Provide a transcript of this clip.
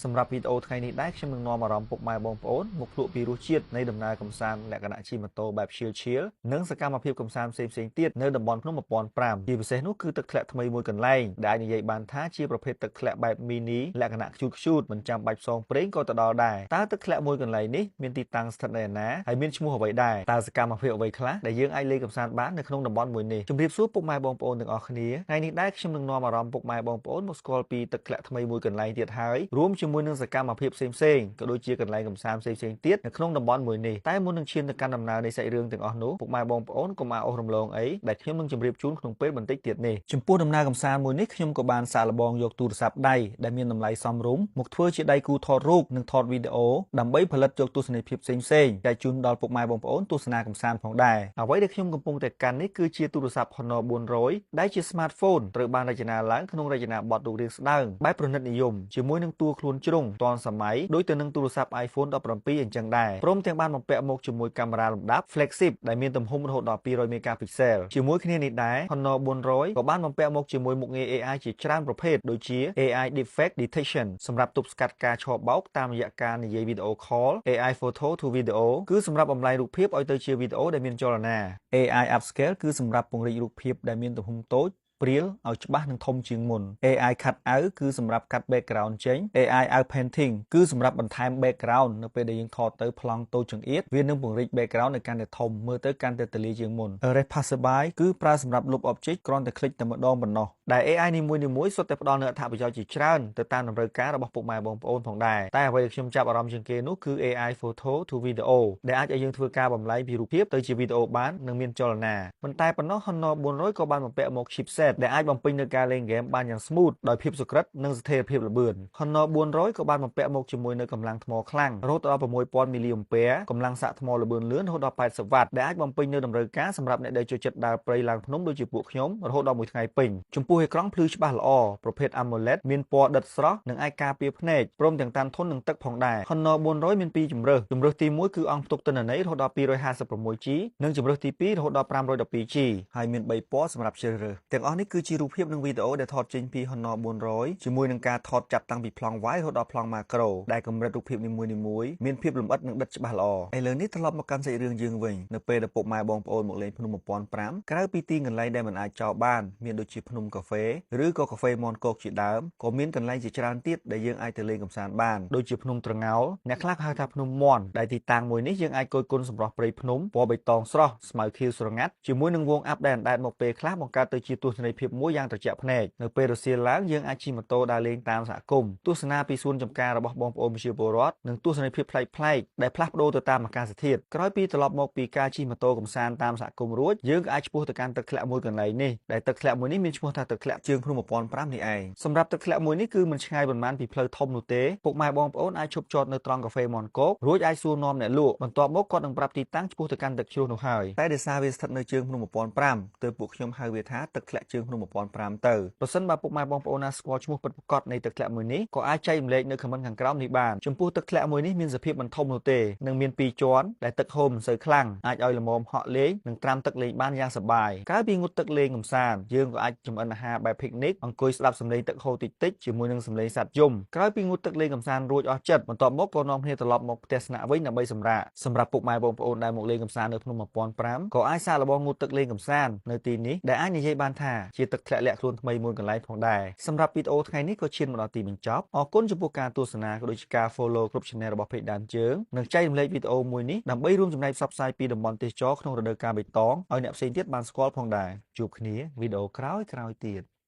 សម្រាប់វីដេអូថ្ងៃនេះដែរខ្ញុំនឹងនាំអារម្មណ៍ពុកម៉ែបងប្អូនមកភ្លក់ពីរសជាតិនៃដំណើរកម្សាន្តលក្ខណៈជិះម៉ូតូបែបឈៀលៗនិងសកម្មភាពកម្សាន្តផ្សេងៗទៀតនៅតំបន់ភ្នំ1005ជាពិសេសនោះគឺទឹកធ្លាក់ថ្មីមួយកន្លែងដែលអាចនិយាយបានថាជាប្រភេទទឹកធ្លាក់បែប mini លក្ខណៈខ្ជូតៗមិនចាំបាច់ផ្សងព្រេងក៏ទៅដល់ដែរតើទឹកធ្លាក់មួយកន្លែងនេះមានទីតាំងស្ថិតនៅឯណាហើយមានឈ្មោះអ្វីដែរតើសកម្មភាពអ្វីខ្លះដែលយើងអាចលេងកម្សាន្តបាននៅក្នុងតំបន់មួយនេះជម្រាបសួរពុកម៉ែបងប្អូនទាំងអស់គ្នាថ្ងៃនេះដែរខ្ញុំនឹងនាំអារម្មណ៍ពុកម៉ែបងប្អូនមកស្គាល់ពីទឹកធ្លាក់ថ្មីមួយកន្លែងទៀតហើយរួមជាមួយនឹងសកម្មភាពផ្សេងៗក៏ដូចជាកន្លែងកម្សាន្តផ្សេងៗទៀតនៅក្នុងតំបន់មួយនេះតែមុននឹងឈានទៅកាន់ដំណើរនៃសាច់រឿងទាំងអស់នោះពុកម៉ែបងប្អូនកុំអាលអូសរំលងអីដែលខ្ញុំនឹងជម្រាបជូនក្នុងពេលបន្តិចទៀតនេះចំពោះដំណើរកម្សាន្តមួយនេះខ្ញុំក៏បានសាកល្បងយកទូរស័ព្ទដៃដែលមានតម្លៃសមរម្យមកធ្វើជាដៃគូថតរូបនិងថតវីដេអូដើម្បីផលិតយកទស្សនីយភាពផ្សេងៗចែកជូនដល់ពុកម៉ែបងប្អូនទស្សនាកម្សាន្តផងដែរអ្វីដែលខ្ញុំកំពុងតែកាន់នេះគឺជាទូរស័ព្ទ Honor 400ដែលជា smartphone ត្រូវបានរចនាឡើងក្នុងរចនាបថរូបរាងស្ដើងបែបប្រណិតនិយមជាមួយនឹងតួខ្លួនជ្រុងទាន់សម័យដូចទៅនឹងទូរស័ព្ទ iPhone 17អញ្ចឹងដែរព្រមទាំងបានបំពាក់មកជាមួយកាមេរ៉ាលំដាប់ flagship ដែលមានទំហំរហូតដល់200 megapixel ជាមួយគ្នានេះដែរ Honor 400ក៏បានបំពាក់មកជាមួយមុខងារ AI ជាច្រើនប្រភេទដូចជា AI Deepfake Detection សម្រាប់ទប់ស្កាត់ការឆបោកតាមរយៈការនិយាយវីដេអូ call AI Photo to Video គឺសម្រាប់បំលែងរូបភាពឲ្យទៅជាវីដេអូដែលមានចលនា AI Upscale គឺសម្រាប់ពង្រីករូបភាពដែលមានទំហំតូចព្រាលឲ្យច្បាស់និងធំជាងមុន AI Cut Out គឺសម្រាប់កាត់ background ចេញ AI Outpainting គឺសម្រាប់បន្ថែម background នៅពេលដែលយើងថតទៅប្លង់តូចចង្អៀតវានឹងពង្រីក background ឲ្យកាន់តែធំមើលទៅកាន់តែទូលាយជាងមុន Erase Passerby គឺប្រើសម្រាប់លុប object គ្រាន់តែ click តែម្ដងប៉ុណ្ណោះដែល AI នីមួយៗសុទ្ធតែផ្ដល់នូវអត្ថប្រយោជន៍ជាច្រើនទៅតាមតម្រូវការរបស់ពុកម៉ែបងប្អូនផងដែរតែអ្វីដែលខ្ញុំចាប់អារម្មណ៍ជាងគេនោះគឺ AI Photo to Video ដែលអាចឲ្យយើងធ្វើការបំលែងពីរូបភាពទៅជាវីដេអូបាននិងមានចលនាមិនតែប៉ុណ្ណោះ Honor 400ក៏បានបំពាក់មក chipset ដែលអាចបំពេញនូវការលេងហ្គេមបានយ៉ាង smooth ដោយភាពសុក្រិតនិងស្ថិរភាពល្បឿន Honor 400ក៏បានបំពាក់មកជាមួយនូវកម្លាំងថ្មខ្លាំងរហូតដល់6000 mAh កម្លាំងសាកថ្មល្បឿនលឿនរហូតដល់80វ៉ាត់ដែលអាចបំពេញនូវតម្រូវការសម្រាប់អ្នកដែលចូលចិត្តដើរព្រៃឡើងភ្នំដូចជាពួកខ្ញុំរហូតដល់មួយថ្ងៃពេញចំពោះអេក្រង់ភ្លឺច្បាស់ល្អប្រភេទ AMOLED មានពណ៌ដិតស្រស់និងអាចការពារភ្នែកព្រមទាំងតាន់ធន់នឹងទឹកផងដែរ Honor 400មានពីរជម្រើសជម្រើសទី1គឺអង្គផ្ទុកទិន្នន័យរហូតដល់ 256G និងជម្រើសទី2រហូតដល់ 512G ហើយមាន3ពណ៌សម្រាប់ជ្រើសរើសទាំងអស់នេះគឺជារូបភាពនិងវីដេអូដែលថតចេញពី Honor 400ជាមួយនឹងការថតចាប់តាំងពីប្លង់ wide រហូតដល់ប្លង់ macro ដែលកម្រិតរូបភាពនីមួយៗមានភាពលម្អិតនិងដិតច្បាស់ល្អឥឡូវនេះត្រឡប់មកកាន់សាច់រឿងយើងវិញនៅពេលដែលពុកម៉ែបងប្អូនមកលេងភ្នំ1005ក្រៅពីទីកន្លែងដែលមិនអាចចោលបានមានដូចជាភ្នំកាហ្វេឬក៏កាហ្វេមនកូកជាដើមក៏មានកន្លែងជាច្រើនទៀតដែលយើងអាចទៅលេងកម្សាន្តបានដូចជាភ្នំត្រងោលអ្នកខ្លះក៏ហៅថាភ្នំមន់ដែលទីតាំងមួយនេះយើងអាចគយគន់សម្រស់ព្រៃភ្នំពណ៌បៃតងស្រស់ស្មៅខៀវស្រងាត់ជាមួយនឹងហ្វូងអាប់ដែលអណ្ដែតមកពេលខ្លះបង្កើតទៅជាទស្សនីយភាពមួយយ៉ាងត្រជាក់ភ្នែកនៅពេលរសៀលឡើងយើងអាចជិះម៉ូតូដើរលេងតាមសហគមន៍ទស្សនាពីសួនចំការរបស់បងប្អូនប្រជាពលរដ្ឋនិងទស្សនីយភាពប្លែកៗដែលផ្លាស់ប្ដូរទៅតាមអាកាសធាតុក្រោយពីត្រឡប់មកពីការជិះម៉ូតូកម្សាន្តតាមសហគមន៍រួចយើងក៏អាចឆ្ពោះទៅកាន់ទឹកធ្លាក់មួយកន្លែងនេះដែលទឹកធ្លាក់មួយនេះមានឈ្មោះថាទឹកធ្លាក់ជើងភ្នំ1005នេះឯងសម្រាប់ទឹកធ្លាក់មួយនេះគឺមិនឆ្ងាយប៉ុន្មានពីផ្លូវធំនោះទេពុកម៉ែបងប្អូនអាចឈប់ចតនៅត្រង់កាហ្វេមនកូករួចអាចសួរនាំអ្នកលក់បន្ទាប់មកគាត់នឹងប្រាប់ទីតាំងឆ្ពោះទៅកាន់ទឹកជ្រោះនោះហើយតែដោយសារវាស្ថិតនៅជើងភ្នំ1005ទើបពួកខ្ញុំហៅវាថាទឹកធ្លាក់ជើងភ្នំ1005ទៅប្រសិនបើពុកម៉ែបងប្អូនណាស្គាល់ឈ្មោះពិតប្រាកដនៃទឹកធ្លាក់មួយនេះក៏អាចចែករំលែកនៅ comment ខាងក្រោមនេះបានចំពោះទឹកធ្លាក់មួយនេះមានសភាពមិនធំនោះទេនិងមានពីរជាន់ដែលទឹកហូរមិនសូវខ្លាំងអាចឲ្យល្មមហក់លេងនិងត្រាំទឹកលេងបានយ៉ាងសប្បាយក្រៅពីងូតទឹកលេងកម្សាន្តយើងក៏អាចចម្អិនអាហារបែប picnic អង្គុយស្ដាប់សំឡេងទឹកហូរតិចៗជាមួយនឹងសំឡេងសត្វយំក្រោយពីងូតទឹកលេងកម្សាន្តរួចអស់ចិត្តបន្ទាប់មកក៏នាំគ្នាត្រឡប់មកផ្ទះស្នាក់វិញដើម្បីសម្រាកសម្រាប់ពុកម៉ែបងប្អូនដែលមកលេងកម្សាន្តនៅភ្នំ1005ក៏អាចសាកល្បងងូតទឹកលេងកម្សាន្តនៅទីនេះដែលអាចនិយាយបានថាជាទឹកធ្លាក់លាក់ខ្លួនថ្មីមួយកន្លែងផងដែរសម្រាប់វីដេអូថ្ងៃនេះក៏ឈានមកដល់ទីបញ្ចប់អរគុណចំពោះការទស្សនាក៏ដូចជាការ follow គ្រប់ channel របស់ page ដើមជើងនិងចែករំលែកវីដេអូមួយនេះដើម្បីរួមចំណែកផ្សព្វផ្សាយពីតំបន់ទេសចរក្នុងរដូវកាលបៃតងឲ្យអ្នកផ្សេងទៀតបានស្គាល់ផងដែរជួបគ្នាវីដេអូក្រោយៗទៀត។